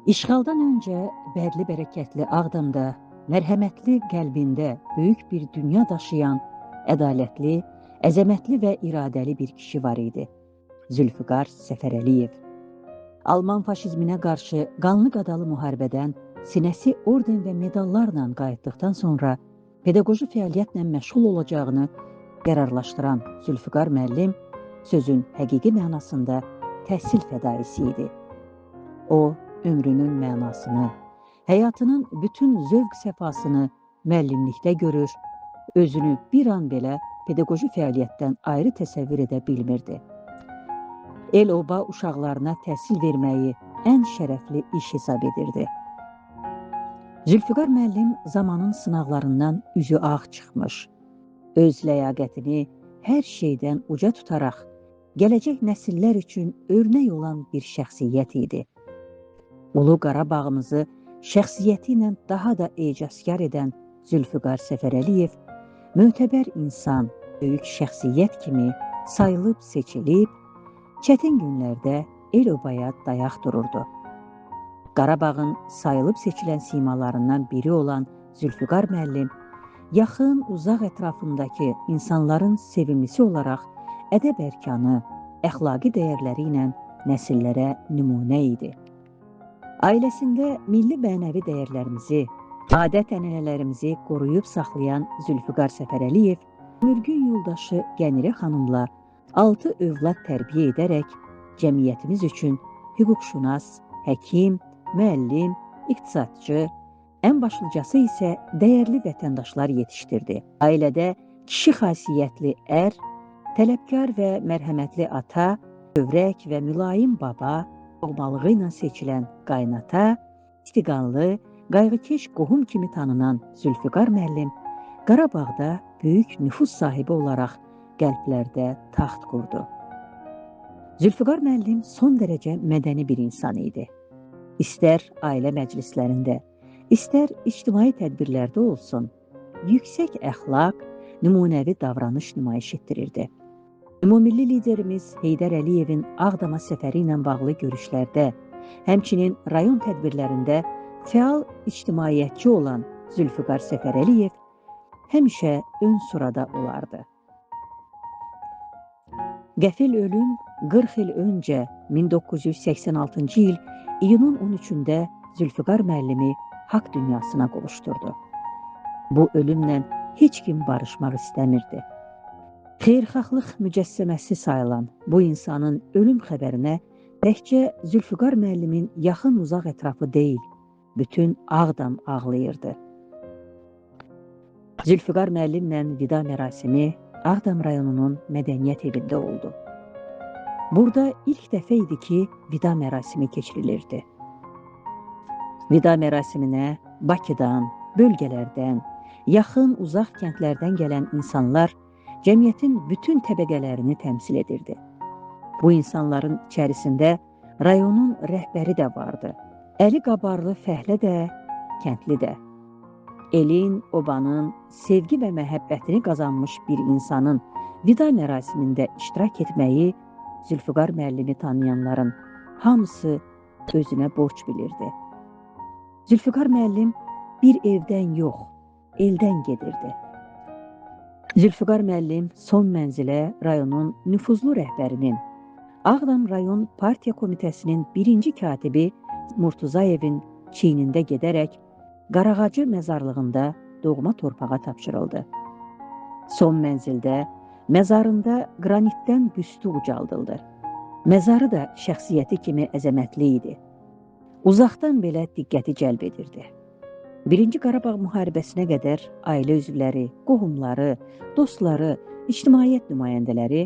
İşğaldan öncə bərli bərəkətli Ağdamda, mərhəmətli qəlbində böyük bir dünya daşıyan, ədalətli, əzəmətli və iradəli bir kişi var idi. Zülfüqar Səfərəliyev. Alman faşizminə qarşı qanlı-qadalı müharibədən sinəsi orden və medallarla qayıtdıqdan sonra pedaqoji fəaliyyətlə məşğul olacağını qərarlaşdıran Zülfüqar müəllim sözün həqiqi mənasında təhsil fədaisi idi. O, ömrünün mənasını, həyatının bütün zövq səfasını müəllimlikdə görür, özünü bir an belə pedaqoji fəaliyyətdən ayrı təsəvvür edə bilmirdi. El-oba uşaqlarına təhsil verməyi ən şərəfli iş hesab edirdi. Zülfüqar müəllim zamanın sınaqlarından üzü ağ çıxmış, öz ləyaqətini hər şeydən uca tutaraq gələcək nəsillər üçün örnək olan bir şəxsiyyət idi. Ulu Qarabağımızı şəxsiyyəti ilə daha da ecazkar edən Zülfüqar Səfərəliyev mötəbər insan, böyük şəxsiyyət kimi sayılıb seçilib, çətin günlərdə el-obaya dayaq dururdu. Qarabağın sayılıb seçilən simalarından biri olan Zülfüqar müəllim, yaxın, uzaq ətrafındakı insanların sevimlisi olaraq ədəb ərkanı, əxlaqi dəyərləri ilə nəsillərə nümunə idi. Ailəsində milli mənəvi dəyərlərimizi, adət-ənənələrimizi qoruyub saxlayan Zülfüqar Səfərəliyev, mürgün yoldaşı Gənirə xanımla 6 övlad tərbiyə edərək cəmiyyətimiz üçün hüquqşünas, həkim, müəllim, iqtisadçı, ən başlıcası isə dəyərli vətəndaşlar yetişdirdi. Ailədə kişi xasiyyətli ər, tələbkar və mərhəmətli ata, kövrək və mülayim baba, doğmalığı ilə seçilən qaynata, istiqanlı, qayğıkeş qohum kimi tanınan Zülfüqar müəllim Qarabağda böyük nüfuz sahibi olaraq qəlblərdə taxt qurdu. Zülfüqar müəllim son dərəcə mədəni bir insan idi. İstər ailə məclislərində, istər ictimai tədbirlərdə olsun, yüksək əxlaq, nümunəvi davranış nümayiş etdirirdi. Ümummilli liderimiz Heydər Əliyevin Ağdama səfəri ilə bağlı görüşlərdə, həmçinin rayon tədbirlərində fəal ictimaiyyətçi olan Zülfüqar Səfərəliyev həmişə ön sırada olardı. Qəfil ölüm 40 il öncə 1986-cı il iyunun 13-də Zülfüqar müəllimi haqq dünyasına qovuşdurdu. Bu ölümlə heç kim barışmaq istəmirdi. Xeyirxahlıq mücəssəməsi sayılan bu insanın ölüm xəbərinə təkcə Zülfüqar müəllimin yaxın-uzaq ətrafı deyil, bütün Ağdam ağlayırdı. Zülfüqar müəllimlə vida mərasimi Ağdam rayonunun mədəniyyət evində oldu. Burada ilk dəfə idi ki, vida mərasimi keçirilirdi. Vida mərasiminə Bakıdan, bölgələrdən, yaxın-uzaq kəndlərdən gələn insanlar cəmiyyətin bütün təbəqələrini təmsil edirdi. Bu insanların içərisində rayonun rəhbəri də vardı. Əli qabarlı fəhlə də, kəndli də. Elin, obanın sevgi və məhəbbətini qazanmış bir insanın vida mərasimində iştirak etməyi Zülfüqar müəllimi tanıyanların hamısı özünə borc bilirdi. Zülfüqar müəllim bir evdən yox, eldən gedirdi. Zülfüqar müəllim son mənzilə rayonun nüfuzlu rəhbərinin, Ağdam rayon partiya komitəsinin birinci katibi Murtuzayevin çiynində gedərək Qarağacı məzarlığında doğma torpağa tapşırıldı. Son mənzildə məzarında qranitdən büstü ucaldıldı. Məzarı da şəxsiyyəti kimi əzəmətli idi. Uzaqdan belə diqqəti cəlb edirdi. Birinci Qarabağ müharibəsinə qədər ailə üzvləri, qohumları, dostları, ictimaiyyət nümayəndələri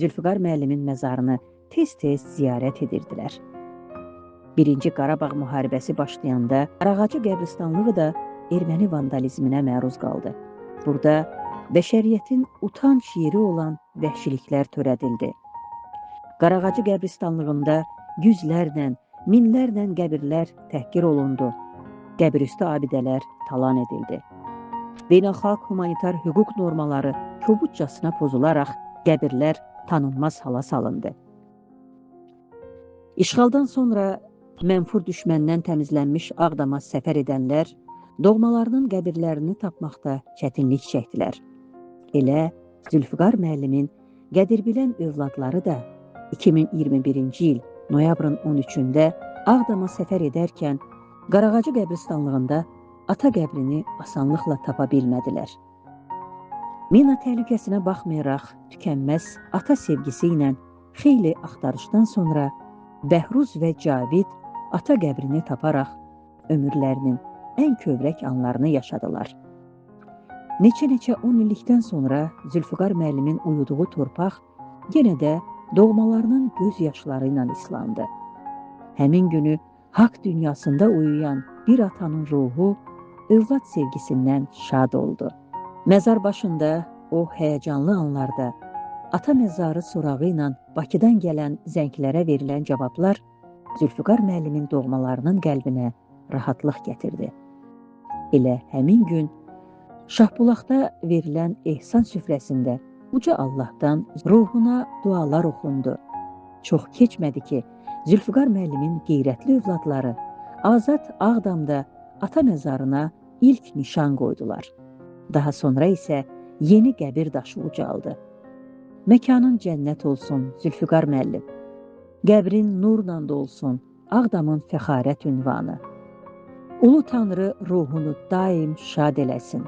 Zülfüqar müəllimin məzarını tez-tez ziyarət edirdilər. Birinci Qarabağ müharibəsi başlayanda Qarağacı qəbristanlığı da erməni vandalizminə məruz qaldı. Burada bəşəriyyətin utanc yeri olan vəhşiliklər törədildi. Qarağacı qəbristanlığında yüzlərlə, minlərlə qəbirlər təhqir olundu. Qəbirüstü abidələr talan edildi. Beynəlxalq humanitar hüquq normaları kobudcasına pozularaq qəbirlər tanınmaz hala salındı. İşğaldan sonra Mənfur düşməndən təmizlənmiş Ağdama səfər edənlər doğmalarının qəbirlərini tapmaqda çətinlik çəkdilər. Elə Zülfüqar müəllimin qədirbilən övladları da 2021-ci il noyabrın 13-də Ağdama səfər edərkən Qarağacı qəbristanlığında ata qəbrini asanlıqla tapa bilmədilər. Mina təhlükəsinə baxmayaraq tükənməz ata sevgisi ilə xeyli axtarışdan sonra Bəhruz və Cavid ata qəbrini taparaq ömürlərinin ən kövrək anlarını yaşadılar. Neçə-neçə 10 illikdən sonra Zülfüqar müəllimin uyuduğu torpaq yenə də doğmalarının göz yaşları ilə islandı. Həmin günü haqq dünyasında uyuyan bir atanın ruhu övlad sevgisindən şad oldu. Məzar başında o həyəcanlı anlarda ata məzarı sorağı ilə Bakıdan gələn zənglərə verilən cavablar Zülfüqar müəllimin doğmalarının qəlbinə rahatlıq gətirdi. Elə həmin gün Şahbulaqda verilən ehsan süfrəsində uca Allahdan ruhuna dualar oxundu. Çox keçmədi ki, Zülfüqar müəllimin qeyrətli övladları Azad Ağdamda ata məzarına ilk nişan qoydular. Daha sonra isə yeni qəbir daşı ucaldı. Məkanın cənnət olsun Zülfüqar müəllim. Qəbrin nurla dolsun Ağdamın fəxarət ünvanı. Ulu Tanrı ruhunu daim şad eləsin.